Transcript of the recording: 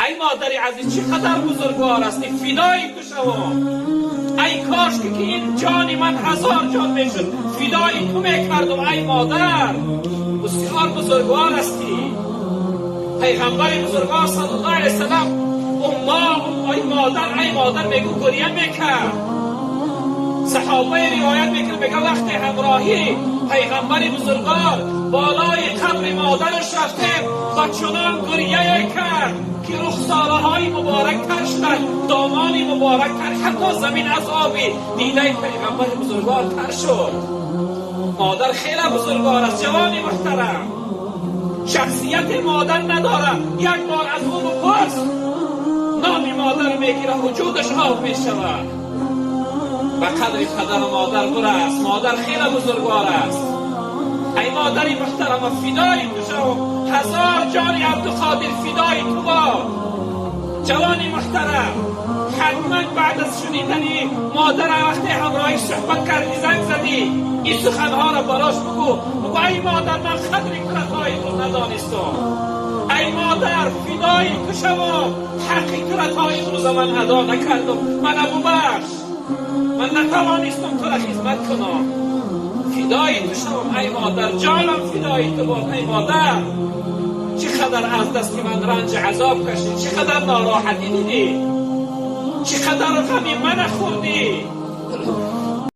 Ай модари азиз, чӣ қадар бузургвор ҳастӣ, фидои ту шавам. Ай кош ки ин ҷони ман ҳазор ҷон мешуд, фидои ту мекардам. Ай модар, бисёр бузургвор ҳастӣ. Пайғамбари бузургвор саллаллоҳу алайҳи васаллам умма, ай модар, ай модар мегӯ, гиря мекард. Саҳобаи ривоят мекунад, мега, вақте ҳамроҳӣ пайғамбари бузургвор болои қабри модараш рафтем ва чунон гиряе кард, ки рухсораҳои муборак тар шуданд, домони муборак тар, ҳатто замин аз оби дидаи пайғамбари бузургвор тар шуд. Модар хеле бузургвор аст. Ҷавони муҳтарам, шахсияти модар надорад, як бор аз ӯ бипурс, номи модар мегирад, вуҷудаш об мешавад. Ба қадри падару модар бурааст. Модар хеле бузургвор аст. Ай модари муҳтарама, фидои ту шавам, ҳазор ҷони Абдуқодир фидои ту бод. Ҷавони муҳтарам, ҳатман баъд аз шунидани модара, вақте ҳамроҳӣ суҳбат кардӣ, занг задӣ, ин суханҳоро барош бигӯ. Бигӯ: ай модар, ман қадри туро то имрӯз надонистам. Ай модар, фидои ту шавам, ҳаққи туро то имрӯза ман адо накардам. Ман бубахш, ман натавонистам туро хизмат кунам. Фидои ту шавам, ай модар, ҷонам фидои ту бод. Ай модар, чӣ қадар аз дасти ман ранҷи азоб кашидӣ, чӣ қадар нороҳатӣ дидӣ, чӣ қадар ғами мана хӯрдӣ.